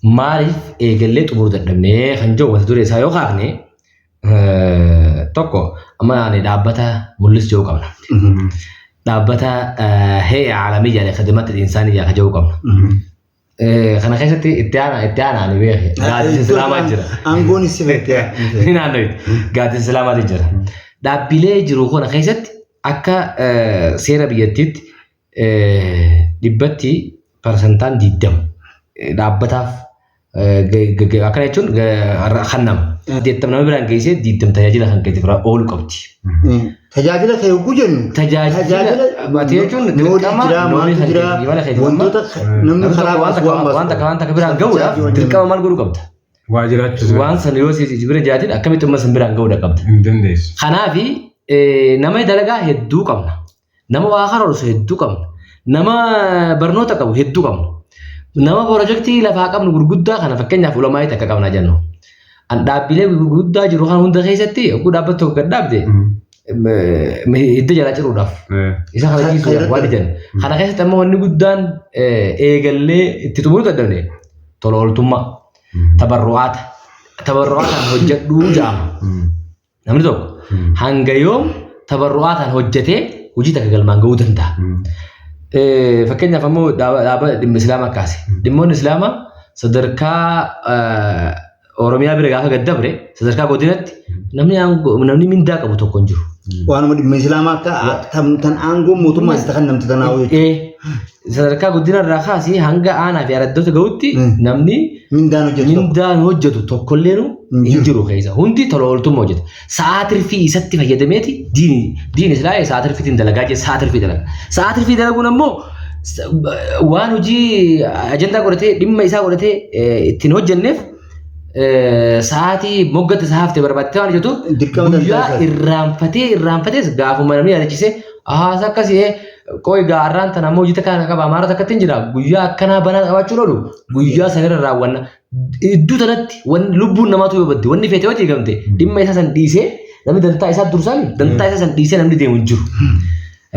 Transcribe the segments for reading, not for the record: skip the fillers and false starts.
Maaliif eegallee xumuruu dadhabnee kan jiru mata duree isaa yoo kaafne, tokko amma ani dhaabbata mul'is jiru qabna. Dhaabbata Hee'a Aalamiyyaa li Khidmati Insaaniyyaa kan jiru qabna. Kana keessatti itti aanaa ani beeke gaaddisa Islaamaa jira. Aangoon si fette. Ni naannoo gaaddisa Islaamaatu jira. Dhaabbilee jiru kana keessatti akka seera biyyattiitti dhibbatti 20% dhaabbataaf akkana jechuun kan nama. 80 nama biraan geessee 20 tajaajila kan keetiif oolu qabdi. Tajaajila kee yogguu jennu Tajaajila ati jechuun noolii dirqama jira, noolii maaltu kan jira, keetiif mana keetiif wantoota namni namni karaa tokko waan baasu waan takka baasu. waan takka biraan gahuudhaaf dirqama maal godhuu qabda? Waa jiraachuu Waan sana yoo si bira jiraatin akkamitti uummata san biraan gahuudha qabda? hin dandeessu. Kanaafi nama dalagaa hedduu qabna. Nama waa karoorsu hedduu qabna. Nama barnoota qabu hedduu qabna. Nama pirojektii lafaa qabnu gurguddaa kana, fakkeenyaaf ulamaayii takka qabna jennu. An dhaabbilee gurguddaa jiru kana hunda keessatti yogguu dhaabbata tokko gad dhaabde hidda jalaa ciruudhaaf isa kana jiisuudhaaf waan jennu. Kana keessatti ammoo wanni guddaan eegallee itti xumuruu dadhabne tola ooltummaa, tabarru'aata. Tabarru'aataan hojjedhuu jedhama. Namni tokko hanga yoom tabarru'aataan hojjetee hojii takka galmaan gahuu danda'a? Fakkeenyaaf ammoo dhaaba dhimma Islaamaa kaase. Dhimmoonni Islaamaa sadarkaa Oromiyaa bira gaafa gad dabre, sadarkaa godinatti namni namni mindaa qabu tokko hin jiru. Waanuma dhimma Islaamaa akka tan aangoo mootummaa isa kan namti tanaa'u jechuudha. Sadarkaa godina irraa kaasee hanga aanaa fi araddoota gahutti namni Mindaan hojjetu tokko. mindaan hojjetu tokkolleenu Hin hin jiru keessa. Hundi tola ooltummaa hojjeta. Sa'aa tirfii isatti fayyadameeti diin Islaa sa'aa tirfiitiin dalagaa jee sa'aa tirfii dalaga. Sa'aa tirfii dalaguun ammoo waan hojii ajandaa godhatee, dhimma isaa godhatee ittiin hojjenneef, sa'aatii moggatti isaa haftee barbaaddee waan hojjetuuf Dirqama guyyaa dantaa isaati. Irraanfatee irraanfatees gaafuma namni yaadachiisee haasa akkasii qoy gaarraan tana ammoo hojii takka kana qaba, amaara takkatti hin jira, guyyaa akkanaa banaa qabaachuun oolu guyyaa sanirra raawwanna. Iddoo tanatti wanni lubbuun namaatu yoo badde, wanni feete yoo diigamte, dhimma isaa san dhiisee namni dantaa isaa dursaami, dantaa isaa san dhiisee namni deemu hin jiru.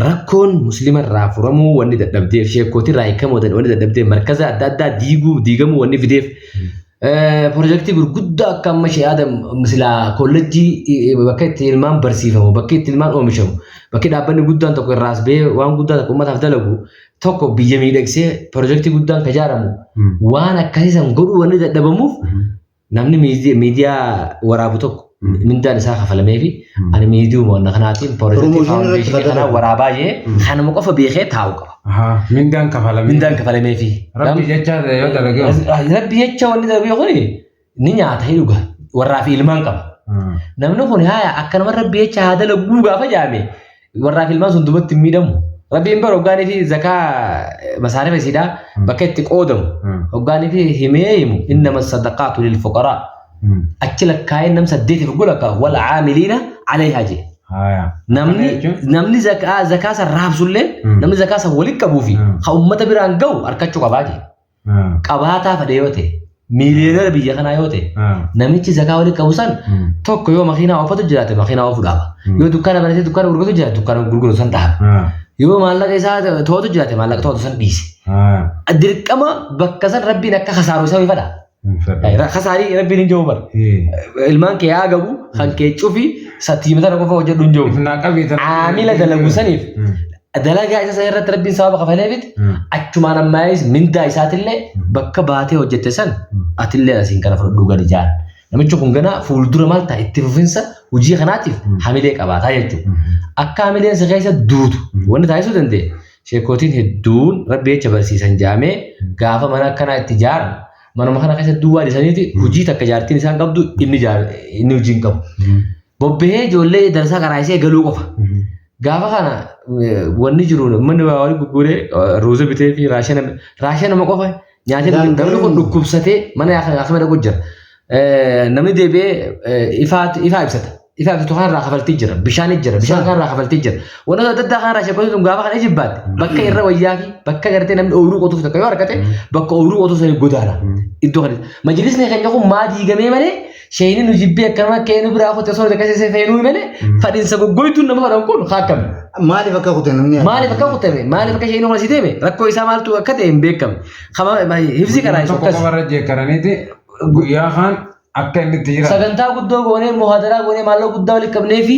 Rakkoon Muslima irraa furamuu wanni dadhabdeef, sheekootii irraa hiikamuu wanni dadhabdeef, markaza adda addaa diiguu diigamuu wanni fideef, pirojektii gurguddaa akka amma Shee Adam silaa kollejjii, bakka itti ilmaan barsiifamu, bakka itti ilmaan oomishamu, bakki dhaabbanni guddaan tokko irraas ba'ee waan guddaa tokko uummataaf dalagu tokko biyya miidhagsee pirojektii guddaan ka ijaaramu, waan akkasii san godhuu wanni dadhabamuuf, namni miidiyaa waraabu tokko mindaan isaa kafalamee fi ani miidiyuma wanna kanaatiin pirojektii Promotion irratti foundation kanaa kadalagu. waraabaa jee kanuma qofa beekee taa'u qaba. Mindaan kafalamee. Mindaan kafalamee fi. Rabbi jecha yoo dalagee. Rabbi jecha wanni dalagee kuni ni nyaata, ni dhuga, warraa fi ilmaan qaba. Namni kun haaya akkanuma Rabbi jecha haa dalaguu gaafa jaame, warraa fi ilmaan sun dubatti hin miidhamu. Rabbiin bara hoggaanii fi zakaa masaarifa isiidhaa bakka itti qoodamu hoggaanii fi himee himu, innama sadaqaatu lil fuqaraa, achi lakkaa'ee nam saddeetiif hogguu lakkaa'u, wal caamiliina alayhaa jee. Namni namni zakaa san raabsullee, namni zakaa san walitti qabuu fi ka ummata biraan gahu harkachuu qabaa jee. Qabaataa fedhe yoo ta'e, miiliyoonera biyya kanaa yoo ta'e, namichi zakaa walitti qabu san tokko yoo makiinaa oofatu jiraate makiinaa oofu dhaaba. Yoo dukkaana banatee dukkaana gurguratu jiraate dukkaana gurguratu san dhaaba. Yoo maallaqa isaa to'atu jiraate maallaqa to'atu san dhiise. Dirqama bakka san Rabbiin akka kasaaru isa fedha. Kasaarii Rabbiin hin jiru bara. Ilmaan kee haa gabu, kan kee cufi satiima sana qofa hojjedhu hin jiru. Aamila dalagu saniif dalagaa isa san irratti Rabbiin sababa kafaleefit, achumaan ammaayis mindaa isaatillee bakka baatee hojjette san atillee asiin kana fudhadhuu gadi jaan. Namichi kun gana fuuldura maal ta'a, itti fufinsa hojii kanaatiif hamilee qabaataa jechuudha. Akka hamileen si keessa duutu wanni taasisuu danda'e, sheekootiin hedduun Rabbi jecha barsiisan jaamee gaafa mana akkanaa itti ijaaran, manuma kana keessa duwwaa dhiisaniiti hojii takka jaartiin isaan qabdu, inni hojii hin qabu. Bobbahee ijoollee darsaa karaa isee galuu qofa. Gaafa kana wanni jiru manni waa wali gurguree ruuza bitee fi raashanama qofa nyaatee namni kun dhukkubsatee mana akima dhaqu jira. Namni deebi'ee ifaa ibsata. Ifaa ibsitu kanarraa kafaltii jira. Bishaan jira. Bishaan kanarraa kafaltii jira. Wantoota adda addaa kanarraa sheekonni tun gaafa kana jibbaate bakka irra wayyaa fi bakka gartee namni ooyiruu qotuuf takka yoo argate bakka ooyiruu qotuu sanii godaana. Iddoo kana. Majlisni keenya kun maa diigamee malee sheeyni nu jibbee akkanuma kee nu biraa kute osoo akkasii seenuu malee fadhiinsa goggoytuun nama fadhan kun haa akkami. Maaliif akka kute namni? Maaliif akka kutame? Maaliif akka sheeyni kun asii deeme? Rakkoo isaa maaltu akka ta'e hin beekamne. Kama hifzi karaa isa Tokko akkas. qofarra jeekkaraniiti guyyaa kaan akka inni itti jiraatu. Sagantaa guddoo goonee muhaadaraa goonee maallaqa guddaa walitti qabnee fi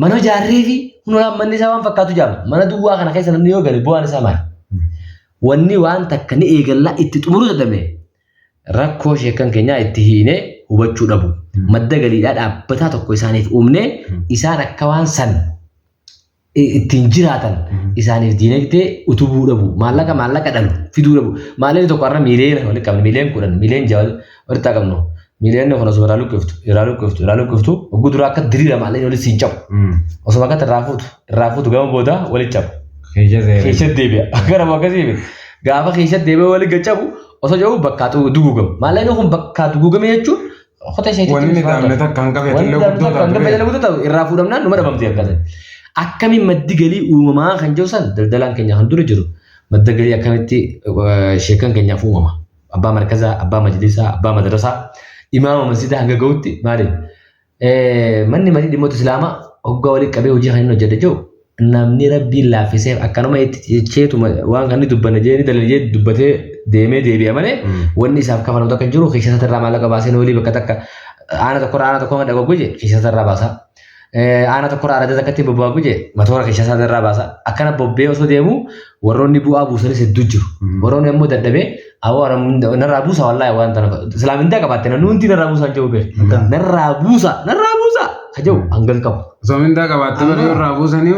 mana ijaarree fi hundaa manni isaa waan fakkaatu jaama. Mana duwwaa kana keessa namni yoo gale bu'aan isaa maali? Wanni waan takka ni eegallaa itti xumuruu dadhabne rakkoo sheekan keenyaa itti hiinee hubachuu dhabu. Madda galiidhaa dhaabbataa tokko isaaniif uumnee isaan akka waan san ittiin jiraatan isaaniif diinagdee utubuu dhabu. Maallaqa maallaqa dhalu fiduu dhabu. Maallaqni tokko har'a miiliyoona walitti qabne miiliyoona 10 miiliyoona 6 walitti qabnu. Miiliyoonni kun osoo irraa luqqiftu irraa luqqiftu irraa luqqiftu hogguu duraa akka diriira maallaqni walitti siin cabu. Osoo akka irraa fuutu gama booda walitti cabu. Keessa seera. Keessatti deebi'a. Gara akkasii miti. Gaafa keessatti deebi'ee walitti gaccabu osoo jedhu bakkaa duguugama. Maallaqni kun bakkaa duguugame jechuun kota isheetti Wanni ni dhaabne takka hanga Wanni feetillee dhaabne guddoo takka hanga taatu. feetillee guddoo taatu irraa fuudhamnaan numa dhabamti akkasii. Akkamiin maddi galii uumamaa kan jiru san daldalaan keenya kan dura jiru madda galii akkamitti sheekan keenyaaf uumama. Abbaa markazaa, abbaa majlisaa, abbaa madrasaa, imaama masjidaa hanga gahutti maali? Manni marii dhimmoota Islaamaa hoggaa walitti qabee hojii kan inni hojjete jiru namni rabbiin laaffiseef akkanuma itti cicheetuma waan kan inni dubbanne jee inni dalage jee dubbatee deemee deebi'a malee wanni isaaf kafalamu takka hin jiru keessa isaarraa maallaqa baasee noolii bakka takka aana tokkorraa aana tokko hanga dhaqu je keessa isaarraa baasa. Aana tokkorraa aradda takkatti bobba'u je matoora keessa isaarraa baasa. Akkana bobbee osoo deemu warroonni bu'aa buusanis hedduu jiru. Warroonni ammoo dadhabee awwa narraa buusa wallaahi waan tana islaamindaa qabaatte namni hundi narraa buusa hin jiru beeku. Narraa buusa narraa buusa ka jiru hangan qabu. Osoo mindaa qabaatte malee irraa buusanii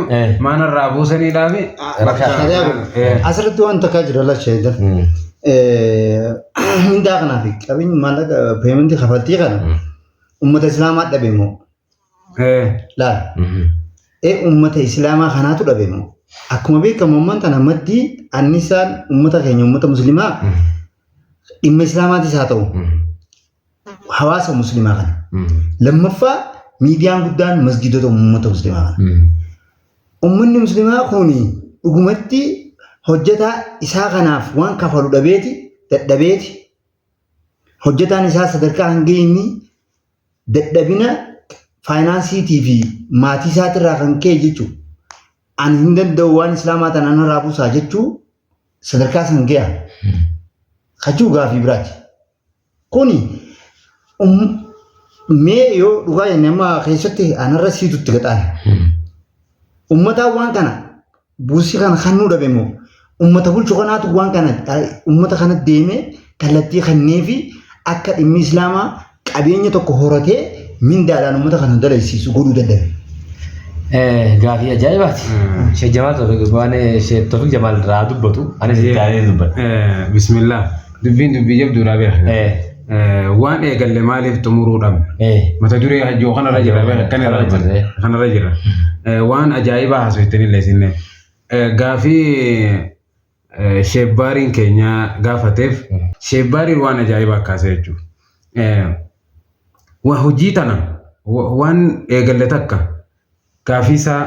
maana irraa buusanii dhaabi. Shari'aa kun asirratti waan takkaa jira lacha jedhan. Mindaa kanaa fi qabeenya maallaqa peementii kafaltii kana uummata islaamaa dhabe moo laal. Uummata islaamaa kanaatu dhabe moo akkuma beekamu ammaan tana maddii annisaan uummata keenya uummata muslimaa dhimma islaamaatis haa ta'u hawaasa muslimaa kana. Lammaffaa miidiyaan guddaan masgiidota uummata muslimaa kana. Uummanni muslimaa kun dhugumatti hojjetaa isaa kanaaf waan kafalu dhabeeti dadhabeeti hojjetaan isaa sadarkaa hanga inni dadhabina faayinaansiitii fi maatii isaatirraa kan ka'e jechuudha. Ani hin danda'u waan islaamaa tana narraa buusaa jechuu sadarkaa san ga'a. Kachuu gaafii biraati. Kuni mee yoo dhugaa jenne amma keessatti anarra siitu itti gaxaane. Uummataan waan kana buusii kana kan nuu dhabe immoo uummata bulchu kanaatu waan kana uummata kana deemee kallattii kannee fi akka dhimmi islaamaa qabeenya tokko horatee mindaadhaan uummata kana dalaysiisu godhuu dadhabe. Gaafii ajaa'ibaati. Sheekh Jamaal Toofiq waan Sheekh Toofiq Jamaal irraa dubbatu anis itti aanee dubbadha. Bismillah. Dubbiin dubbii jabduudhaa beeka. Waan eegalle maaliif xumuruu dhabne? Mata duree hajjoo kanarra jira beeka kanarra jira. Kanarra jira. Waan ajaa'ibaa haasoftanillee isinne. Gaafii sheebbaariin keenya gaafateef sheebbaariin waan ajaa'ibaa kaasee jechuudha. Hojii tana waan eegalle takka gaafii isaa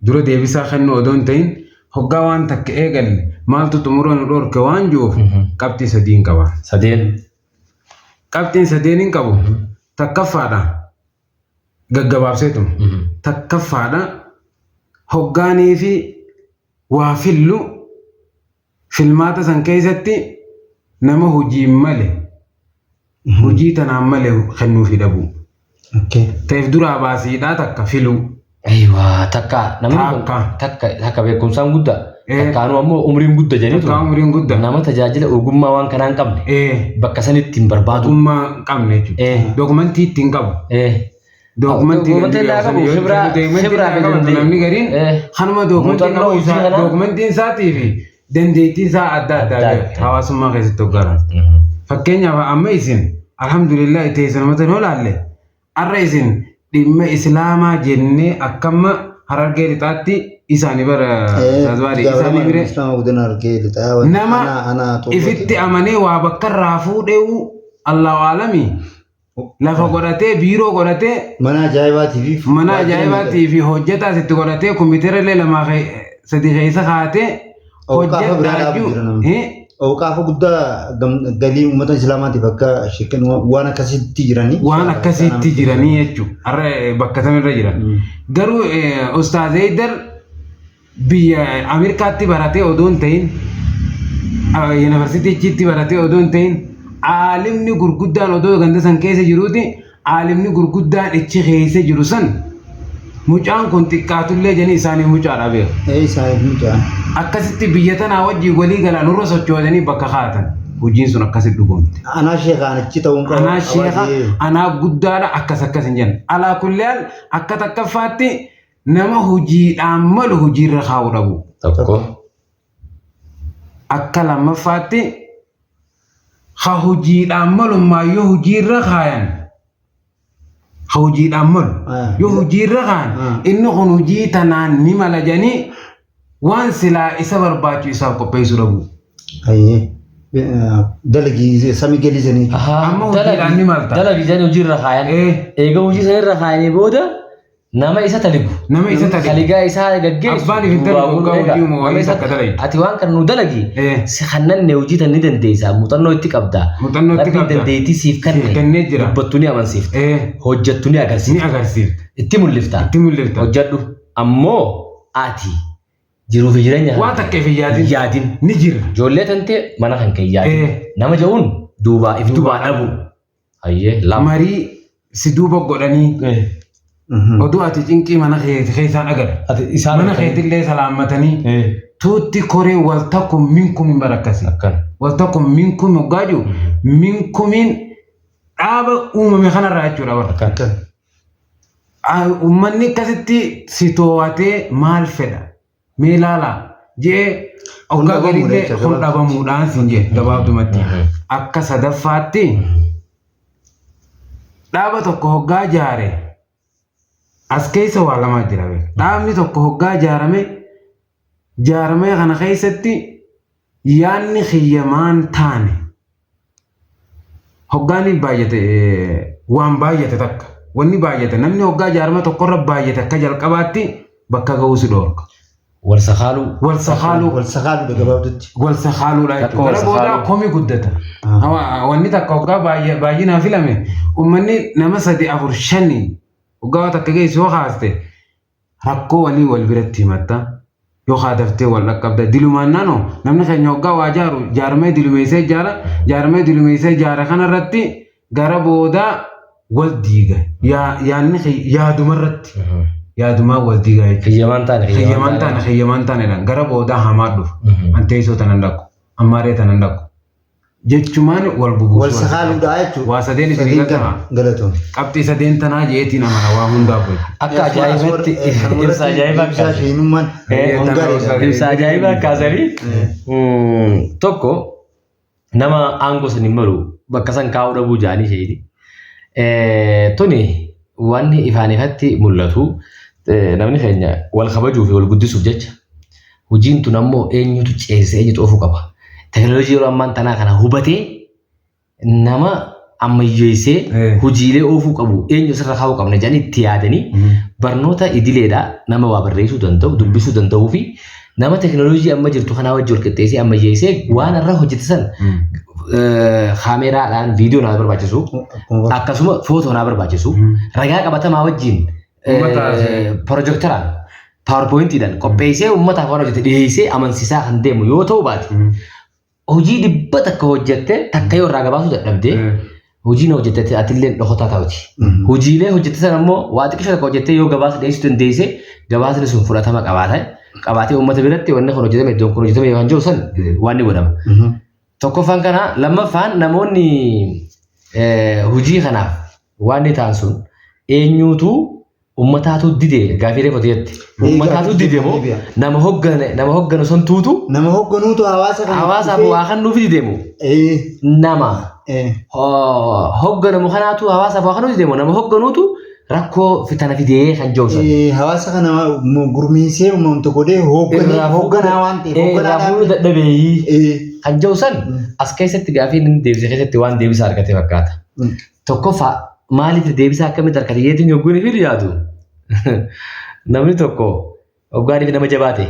dura deebisaa kennuu odoo hin ta'in hoggaa waan takka eegalle maaltu xumuruu nu dhorke waan jiruuf qabxii sadiin qaba. Sadeen. Qabxiin sadeen hin qabu takkaffaadha gaggabaabseetuma takkaffaadha hoggaanii fi waa fillu filmaata san keessatti nama hojii male hojii tanaan male kennuufi dhabu. Ta'eef duraa baasiidhaa takka filuu. Eeywaa takka namni kun Takka. takka takka beekumsaan guddaa takkaanuu ammoo umriin guddaa jedhaniitu Takka umriin guddaa. nama tajaajila ogummaa waan kanaa hin qabne bakka sanitti hin barbaadu. Ogummaa hin qabne jechuudha. Dokumentii ittiin qabu. Dokumentii Dokumentii illaa qabu, khibraa fi dandeettii. Namni gariin kanuma dokumentii Muuxannoo qabu hojii isaa kanaa. dokumentiin isaatii fi dandeettiin isaa adda addaa Adda beeka. adda. Hawaasummaa keessatti hoggaran. Fakkeenyaaf amma isin alhamdulillah teessan mata noo laalle arra isin dhimma islaamaa jennee akkamma harargee lixaatti isaani bara Saazbaari isaanii bire Islaama guddina argee lixaa nama ifitti amanee waa bakka irraa fuudheewu Allahu alami. Lafa godhatee biiroo godhatee Mana ajaa'ibaatii fi mana ajaa'ibaatii fi hojjetaas itti godhatee kompiitara illee lamaa sadii keessa kaa'atee Awqaafa biraa dhaabu jira namni. Awqaafa guddaa galii uummata Islaamaatiif akka shirkin waan akkasitti jiranii. Waan akkasitti jiranii jechuudha. Har'a bakka sanarra jiran. Garuu Ustaaz Heydar biyya Ameerikaatti baratee odoo hin ta'in yuunivarsiitiitti baratee odoo hin ta'in aalimni gurguddaan odoo ganda san keessa jiruuti aalimni gurguddaan ichi keessa jiru san mucaan kun xiqqaatullee jedhanii isaaniif mucaadha beeku. Isaaniif mucaa. Akkasitti biyya tanaa wajjin walii galan nurra sochoosanii bakka kaa'atan. Hojiin sun akkasitti dhugoomte. Anaa sheekaa achi ta'uun qaba. Anaa sheeka anaa guddaadha akkas akkas hin jenne. Alaa kulleen akka takkaffaatti nama hojiidhaan malu hojiirra kaa'uu dhabu. Tokko. Akka lammaffaatti ha hojiidhaan malu yoo hojiirra kaayan ha hojiidhaan malu yoo hojiirra kaayan inni kun hojii tanaan ni mala jedhanii waan silaa isa barbaachisu isaaf qopheessuu dhabu. Dalagii samii galii sanii. Amma hojiidhaan ni malta. Dalagii jedhanii hojiirra kaayan. Eega hojii sanirra kaayanii booda nama isa taligu. Nama isa taligu. Taligaa isaa gaggeessu. Abbaan hin taligu hoggaa hojii uumu wayii takka dalagi. Ati waan kana nu dalagi. Si kannanne hojii tan ni dandeessa. Muuxannoo itti qabda. Muuxannoo itti Rabbiin qabda. dandeettii siif Siif kennee jira. Dubbattu ni amansiifta. Hojjettu ni Ni agarsiifta. agarsiifta. Itti mul'ifta. Itti mul'ifta. Hojjedhu. Ammoo ati jiruu fi jireenya Waa takka if hin yaadin. yaadin. Ni jira. Ijoollee tantee mana kan kee yaadin. Nama je'uun duubaa if duubaa dhabu. Hayyee lama. Marii si duuba godhanii oduu ati cinqii mana keessaan agarra. Ati isaan Mana keetillee salaammatanii tuutti koree wal takku minkum hin barakkasi. Akkana. Wal takku minkum hoggaa jiru minkumiin dhaaba uumame kanarraa jechuudha warra. Akkana. Uummanni akkasitti si to'atee maal fedha? Mee ilaalaa jee hoggaa gariillee kun dhabamuudhaan siin jee gabaabdumatti. Akka sadaffaatti dhaaba tokko hoggaa jaare as keessa waa lamaa jira beeku. Dhaabni tokko hoggaa jaarame jaaramee kana keessatti yaanni kiyyamaan taane hoggaan baay'ate waan baay'ate takka wanni baay'ate namni hoggaa jaarame tokkorra baay'ate akka jalqabaatti bakka ga'uu si dhoorka. Wal sakaaluu. Wal sakaaluu. Wal sakaaluu gabaabdutti. Wal sakaaluudha jechuudha. Gara boodaa komii guddata. Wanni takka hoggaa baay'inaan filame uummanni nama 3 4 5 hoggaa takka geessu yoo kaaste rakkoo walii wal biratti himatta. Yoo haadaftee wal dhaqqabda. Dilumaan naannoo namni keenya hoggaa waa jaaru jaarmee dilumeessee jaara jaarmee dilumeessee jaara kanarratti gara boodaa wal diiga. Yaanni yaadumarratti. Yaadumaa wal diiga jechuudha. Kiyyamaan taane. Kiyyamaan taane kiyyamaan taane gara boodaa hamaa dhufu. Anteessoo tanan dhaqu. Ammaaree tanan dhaqu. Jechumaan wal bubuusu. Wal sakaaluudha jechuudha. Waa sadeen isin galtama. Galatoon. Qabxii sadeen tanaa jeetiin amana waa hundaaf jechuudha. Akka ajaa'ibaatti ibsa ajaa'ibaa Ibsa sheenummaan. Ibsa ajaa'ibaa kaasanii. Tokko nama aangoo san hin malu bakka san kaa'uu dhabuu jaanii isheeti. Tuni wanni ifaan ifatti mul'atu namni keenya wal kabajuu fi wal guddisuuf jecha hojiin tun ammoo eenyutu ceesisee eenyutu oofuu qaba. Teknooloojii yeroo ammaan tanaa kana hubatee nama ammayyeessee hojiilee oofuu qabu eenyu asirra kaa'uu qabna jedhanii itti yaadanii barnoota idileedhaa nama waa barreessuu danda'u dubbisuu danda'uu fi nama teknooloojii amma jirtu kanaa wajji wal qixxeessee ammayyeessee waan irra hojjete san kaameraadhaan viidiyoo naa barbaachisu akkasuma footoo naa barbaachisu ragaa qabatamaa wajjin pirojektaraan paawerpooyintiidhaan qopheessee uummataaf waan hojjete dhiyeessee amansiisaa kan deemu yoo ta'u baate hojii 100 hojjette takka yoo irraa gabaasuu dadhabde hojiin hojjette atillee dhokotaa ta'uti. Hojiilee hojjette sana immoo waa xiqqisho takka hojjettee yoo gabaasa dhiyeessuu dandeesse gabaasni sun fudhatama qabaatee uummata biratti wanni kun hojjetame iddoon kun hojjetame yoo kan jiru san waan ni godhama. Tokkoffaan kana lammaffaan namoonni hojii kanaaf waan ni ta'an sun eenyuutu uummataatu dide gaafii reefu jette. Uummataatu dide moo nama hogganu san tuutu nama hogganuutu hawaasa kana hawaasaaf waa kan nuuf dide moo nama hogganamu kanaatu hawaasaaf waa kan nuuf dide moo nama hogganuutu rakkoo tana fidee kan jiru sun. Hawaasa kana gurmiisee uumamtu godhee hogganaa waan ta'eef hogganaa dadhabeeyyii kan jiru san as keessatti gaafii inni deebise keessatti waan deebisa argate fakkaata. Tokkoffaa maaliif deebisaa akkamitti harkate jeetiin yogguun fi dhiyaatu. Namni tokko hoggaaniif nama jabaate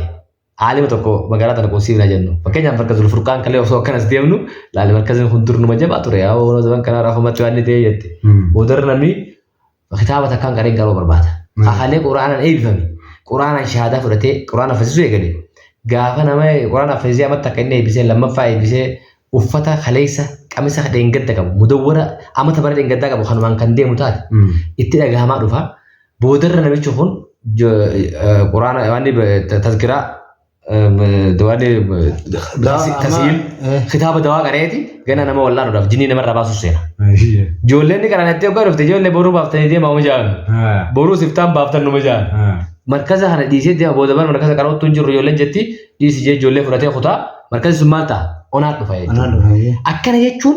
aalima tokko magaalaa tana qubsiifna jennu. Fakkeenyaaf bakka Zulfurqaan kalee osoo akkanas deemnu laali markazni kun dur numa jabaa ture yaa waan zaman kanaa raafamatti waan inni ta'e jette. Boodarra namni kitaaba takkaan qareen qaroo barbaada. Akalee quraanaan eebbifame. Quraanaan shahaadaa fudhatee quraana affasiisuu eegale. Gaafa nama quraana affasiisee amatti akka inni eebbisee lammaffaa eebbisee uffata kaleessa qamisa dheengadda qabu mudawwara amata bara dheengaddaa qabu kanumaan kan deemu taate itti dhagahamaa dhufa. Boodarra namichi kun quraana waan tazkiraa waan tasiil kitaaba dawaa qareeti gana nama wallaanuudhaaf jinnii namarraa baasuu seena. Ijoolleen ni qaraan itti hoggaa dhufte ijoollee boruu baaftanii deemaa uma jaan. Boruu siftaan baaftan numa jaan. Markaza kana dhiisee deema booda bara markaza qarootu hin jirru ijoolleen jetti dhiisi jee ijoollee fudhatee kutaa markazi sun maal ta'a? Onaa dhufa jechuudha. Anaan dhufa. Akkana jechuun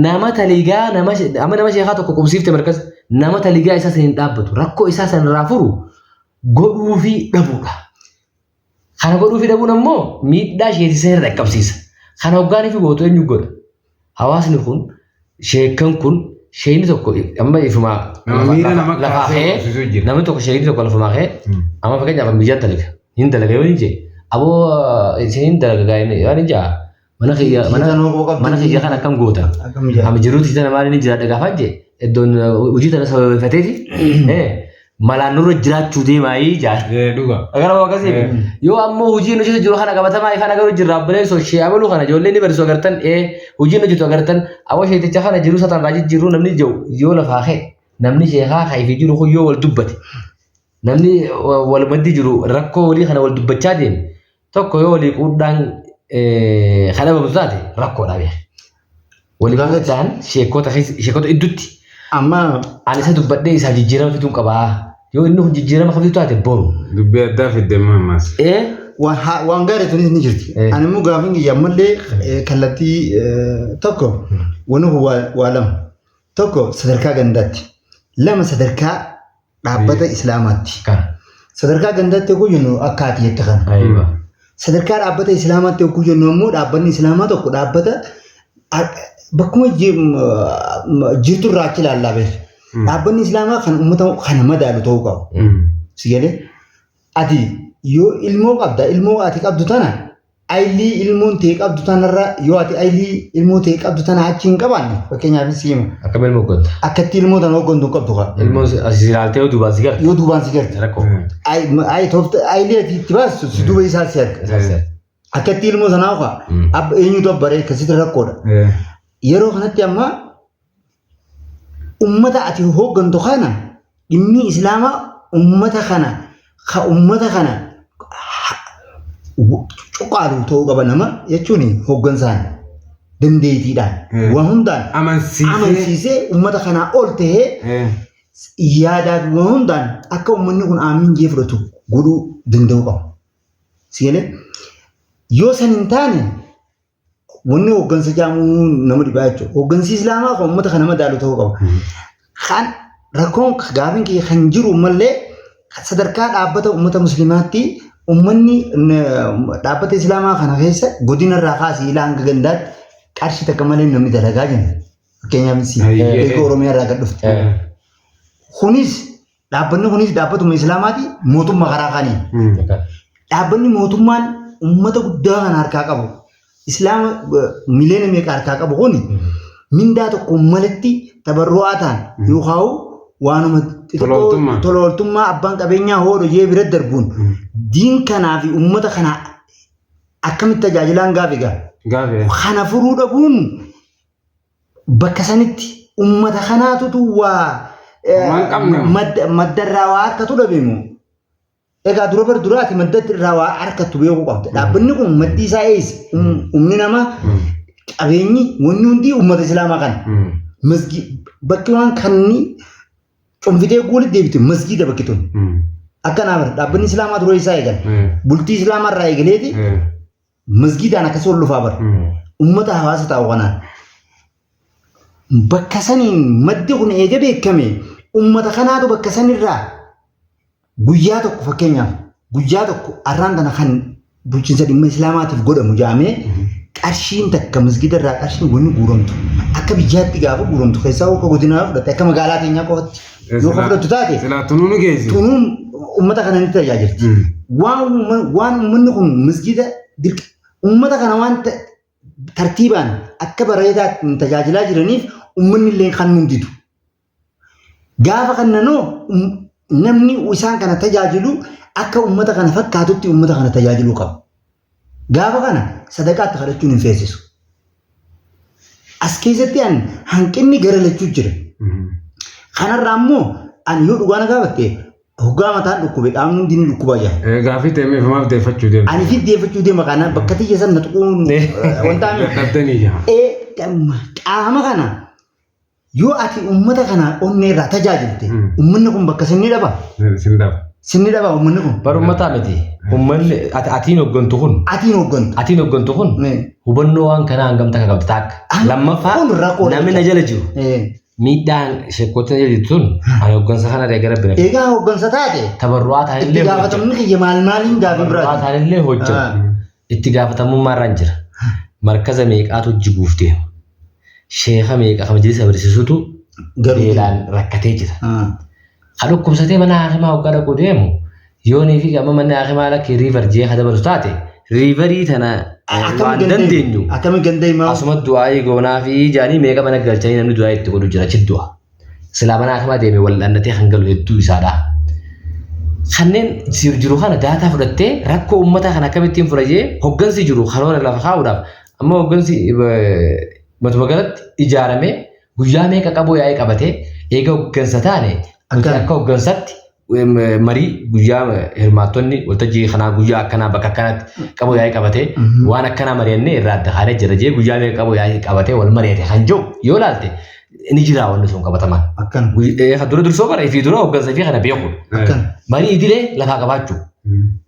nama taligaa nama amma nama sheekaa tokko qubsiifte markaza nama taligaa isaa san hin dhaabbatu rakkoo isaa san irraa furu godhuufi dhabuudha. Kana godhuufi dhabuun ammoo miidhaa isheetii san irra dhaqqabsiisa. Kana hoggaanii fi gootu eenyu godha? Hawaasni kun sheekkan kun sheekni tokko amma ifuma Nama miira nama lafaa kaasee ka'ee hojjechiisuu jira. namni tokko sheekni tokko lafumaa ka'ee amma fakkeenyaaf biyyaan dalaga hin dalaga yoo hin jee aboo isin hin dalaga gaa'in waan hin jaa mana kiyya mana Hiikanoo qoo qabdi. mana kiyya kana akkam goota Akkam jaa. amma jiruuti tana maal inni jiraadha gaafaan jee iddoon hojii tana sababeeffateeti malaan nurra jiraachuu deemaayii jaa. Dhuga. Agara waa akkasii yoo ammoo hojiin hojjetu jiru kana qabatamaa ifaan agaruu jirra abbileen sochii abaluu kana ijoolleen ni barsiisu agartan hojiin hojjetu agartan awwa sheeticha kana jiru satan raajii jiru namni jiru yoo lafaa ka'e namni sheekaa ka'ee fi jiru kun yoo wal dubbate namni wal maddii jiru rakkoo walii kana wal dubbachaa deeme tokko yoo walii quudhaan kan dhabamu taate rakkoodha beeka. Walii quudhaan sheekota sheekota idduutti Amma ani isa dubbadhee isaaf jijjiirama fiduun qabaa yoo inni kun jijjiirama kan fidu taate boru. Dubbii addaa fidde ammas. Waan gaarii tunis ni jirti. Ani immoo gaafiin kiyya ammallee kallattii tokko wanni kun waa lama. Tokko sadarkaa gandaatti. Lama sadarkaa dhaabbata islaamaatti. Kana. Sadarkaa gandaatti yogguu jennu akka ati jette kana. Aywa. Sadarkaa dhaabbata islaamaatti yogguu jennu ammoo dhaabbanni islaamaa tokko dhaabbata bakkuma jirtu irraa achi ilaallaa beeku. Dhaabbanni islaamaa kan uummata kana madaalu ta'uu qaba. Si galee ati yoo ilmoo qabda ilmoo ati qabdu tana aylii ilmoon ta'e qabdu tanarra yoo ati aylii ilmoo ta'e qabdu tana achi hin qabaanne fakkeenyaaf si hima Akkam ilmoo hogganta. akkatti ilmoo tana hooggantu hin qabdu kaa Ilmoon as ilaaltee yoo duubaan si garte. yoo duubaan si garte Rakkoo. ay toofta aylii ati itti baastu si duuba isaa si arga Isaas si akkatti ilmoo sanaa kaa abba eenyutu abbaree akkasitti rakkoodha yeroo kanatti amma ummata ati hooggantu kana dhimmi islaamaa ummata kana ka ummata kana cuqaalu ta'uu qaba nama jechuun hooggansaan dandeettiidhaan waan hundaan Amansiisee. amansiisee ummata kanaa ol ta'ee yaadaa fi waan hundaan akka ummanni kun aamiin jee fudhatu godhuu danda'uu qaba. Si galee yoo san hin taane wanni hooggansa jaamuu nama dhibaa jechuudha. Hooggansi islaamaa kan uummata kana madaalu ta'uu qaba. Kan rakkoon gaafiin kiyya kan jiru mallee sadarkaa dhaabbata uummata musliimaatti uummanni dhaabbata islaamaa kana keessa godina irraa kaasee ilaa hanga gandaatti qarshii takka malee namni dalagaa jira. Fakkeenyaaf si eega Oromiyaa irraa gad dhufte. Kunis dhaabbanni kunis dhaabbatuma islaamaati mootummaa karaa kaaniin. Dhaabbanni mootummaan uummata guddaa kana harkaa qabu islaama miliyoona meeqa harkaa qabu kun mindaa tokko malatti tabarru'aa ta'an yookaan waanuma Tolooltummaa. tolooltummaa abbaan qabeenyaa hoodho jee bira darbuun diin kanaa fi uummata kana akkamitti tajaajilaan gaafi gaa. Gaafi. Kana furuu dhabuun bakka sanitti uummata kanaatutu waa Waan qabne. maddarraa waa harkatu dhabeemu. Egaa dura bar duraati madda irraa waa harkattu beekuu qabda. Dhaabbanni kun maddi isaa eessa? Humni namaa qabeenyi wanni hundi uummata islaamaa kana. Masgi bakki waan kanni cunfitee guulit deebite masgiida bakki tun. Akkanaa bara dhaabbanni islaamaa dura isaa eegale. Bultii islaamaa irraa eegaleeti masgiidaan akkasii ol dhufaa bara. Uummata hawaasa taa'u kanaan. Bakka saniin maddi kun eega beekame uummata kanaatu bakka sanirraa guyyaa tokko fakkeenyaaf guyyaa tokko arraan tana kan bulchiinsa dhimma islaamaatiif godhamu jaamee Qarshiin takka masgida irraa qarshiin wanni guuramtu akka biyyaatti gaafa guuramtu keessaa akka godinaa fudhatte akka magaalaa keenyaa qofatti yoo ka fudhattu taate Silaa tunuu ni geessi. tunuun uummata kana ni tajaajilti. Waan uummanni kun masgida dirqa uummata kana waan tartiibaan akka bareedaatti tajaajilaa jiraniif uummanni illee kan nun didu. Gaafa kannanoo namni isaan kana tajaajilu akka uummata kana fakkaatutti uummata kana tajaajiluu qaba. Gaafa kana sadaqaatti kadhachuun hin feesisu. As keessatti an hanqinni gara lachuu jira. Kanarraa immoo an yoo dhugaa na gaafatte hoggaa mataan dhukkube qaamni hundi ni dhukkubaa jira. Gaaffii ta'e maaf deeffachuu deemta? Ani fi deeffachuu deema kana bakka tiyya san na tuquun wanta ani Dadhabdanii jira. Qaama kana yoo ati uummata kana onnee irraa tajaajilte uummanni kun bakka sinni dhaba. Sin dhaba. Sinni dhaba uummanni kun. Bar uummataa miti. Uummanni atiin hooggantu kun. Atiin hooggantu. Atiin hooggantu kun hubannoo waan kanaa hangam takka qabdi taakka. Lammaffaa namni na jala jiru. Miidhaan sheekkoota na jala jirtu sun ani hooggansa kana deeggara bira. Egaa hooggansa taate. Tabarru'aa taanillee Itti gaafatamni kiyya maal maaliin gaafii biraati. Tabarru'aa taanillee hojjetu. Itti gaafatamummaa irraan jira. Markaza meeqaatu jiguuf deema. Sheeka meeqa kan majlisa barsiisutu beelaan rakkatee jira. Kan dhukkubsatee mana haakimaa hoggaa dhaquu deemu yoonii fi amma manni haakimaa lakki riivar jee kan dabarsu taate riivarii tana waan dandeenyu Akkamiin gandeemaa? asuma du'aayii goonaa fi jaanii meeqa mana galchanii namni du'aayii itti godhu jira achi du'a. Silaa mana haakimaa deeme wal dhannatee kan galu hedduu isaadha. Kanneen jiru kana daataa fudhattee rakkoo uummataa kana akkamittiin fura jee hoggansi jiru karoora lafa kaa'uudhaaf amma hoggansi matuma galatti ijaaramee guyyaa meeqa qaboo yaa'ii qabatee eega hoggansa taane nuti akka hoggansatti marii guyyaa hirmaattonni waltajjii kanaa guyyaa akkanaa bakka akkanaatti qaboo yaa'ii qabatee waan akkanaa mari'annee irraa adda kaanee jira jee guyyaa meeqa qaboo yaa'ii qabatee wal mari'ate kan jiru yoo ilaalte ni jira wanni sun qabatamaan. Akkana. Dura dursoo bara ifii dura hoggansa ifii kana beeku. Akkana. Marii idilee lafaa qabaachuu.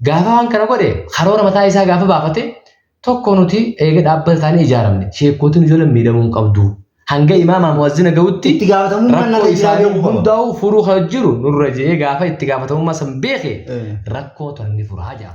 Gaafa waan kana godhe karoora mataa isaa gaafa baafate tokko nuti eega dhaabbata isaanii ijaaramne sheekkootiin ijoolleen miidhamuu hin qabdu. Hanga imaamaa muwazzina gahutti Itti gaafatamummaan rakkoo narra jiraa isaanii beekuu qaba. hundaa'u furuu kan jiru nurra jee gaafa itti gaafatamummaa san beeke rakkoo tana ni furaa jaa.